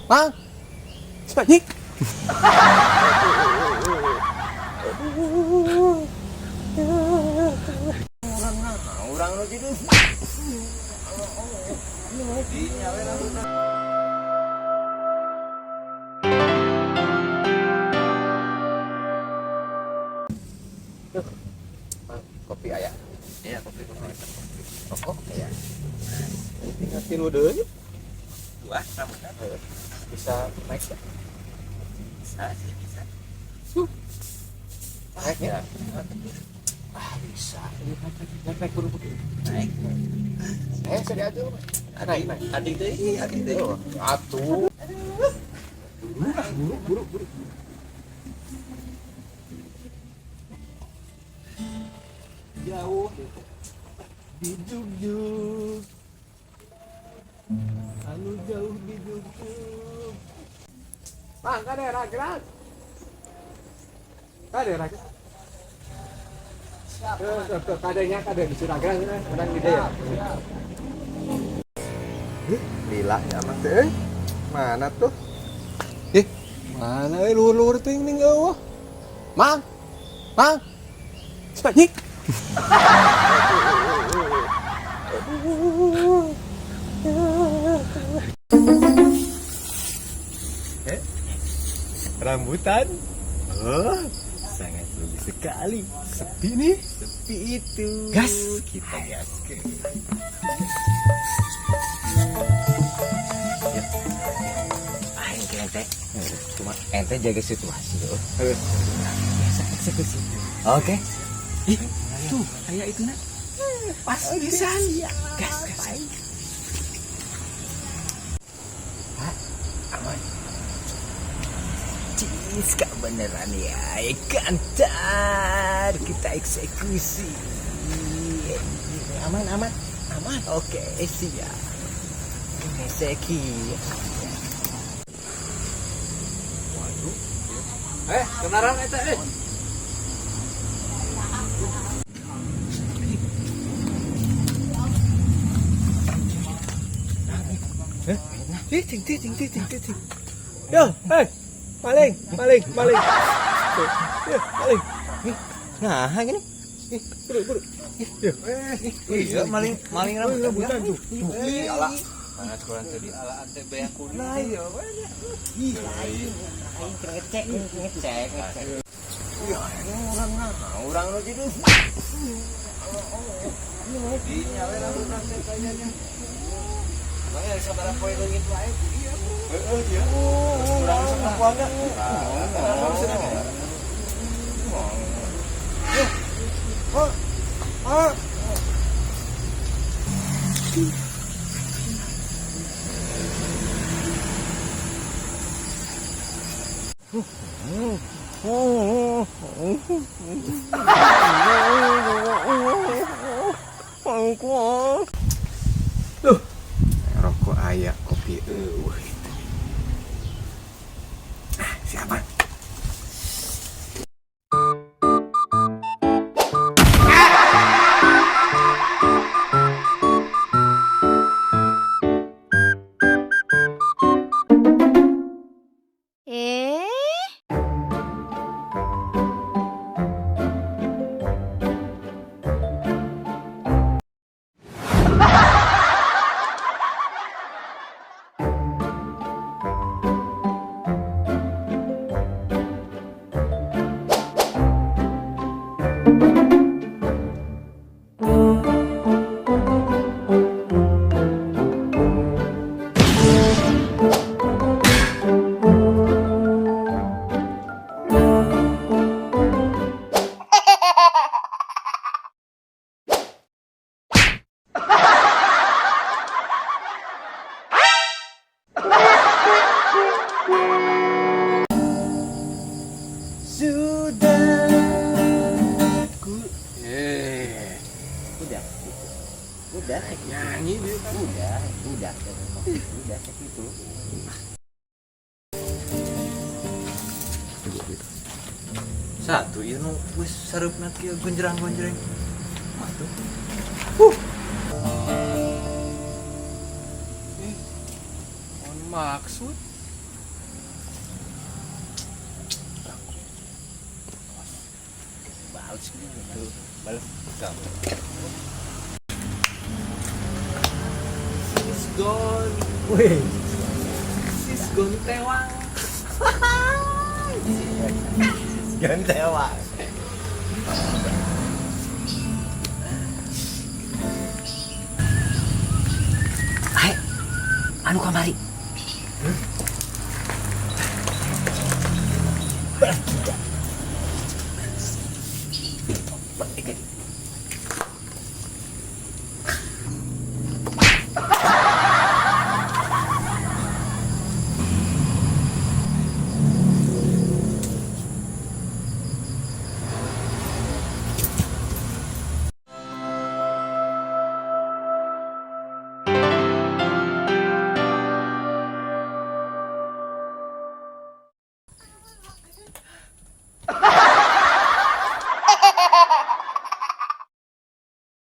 Mang. Anjing. Urang nu jiduh. Kopi aya. Iya, kopi kopi. Rokok aya. Tinggal tilu deui. Dua rambutan. Bisa naik ya? Bisa sih, bisa. Naik ya? Ah, bisa. Ini naik, naik, naik, buru buru. Naik. Eh, saya diatur. Naik, naik. Adik teh, adik teh. Oh, atuh. Buru, buru, buru. Jauh. Di Jugjug. Anu jauh di Jugjug. Mang, kade ragran. Kade ragran. Tuh, tuh, tuh, kadenya kade bisa ragran menang di dia. Lila ya mah teh. Eh, mana tuh? Eh, mana eh luhur-luhur ting ning eueuh. Mang. Mang. Anjing. Eh, rambutan. Oh, sangat bagus sekali. Sepi nih. Sepi itu. Gas, kita gas. Ah, ente ente. Cuma ente jaga situasi loh. Biasa eksekusi. Oke. Ih, tuh kayak itu nak. Pas pisan. Gas, gas. Hah? Aman. Cis, gak beneran ya. Kantar kita eksekusi. Aman, aman, aman. Oke, siap. Eksekusi. Eh, kenaran eta eh. Eh, ting ting ting ting ting ting. Yo, hey. Maling, maling, maling. Yo, maling. Nah, gini. Ih, buru, buru. Yo, eh, Iya, maling maling rambutan. Rambutan tuh. Ih, ala. Mana sekolah tadi ala ante beak kuning. Lah iya, banyak. Ih, lain ngecek, ngecek, ngecek. Iya, urang nah, urang nu jiduh. Dinya we rambutan teh kayaknya. Makanya sabaraha poe leungit wae ku ieu. Heeh, iya. Urang sakuana. Oh, oh. Duh, rokok aya, kopi eueuh. Ah, siapa? Eh? Sudah ku Eh, udah udah nyanyi dia. Udah udah segitu. Satu ieu nu geus sareupna kieu gonjrang-gonjreng. Mah tuh. Eh, mohon maksud. Halus gitu. Balas. She's gone. Wih. She's gone tewang. Gantewa. Hai, anu kamari.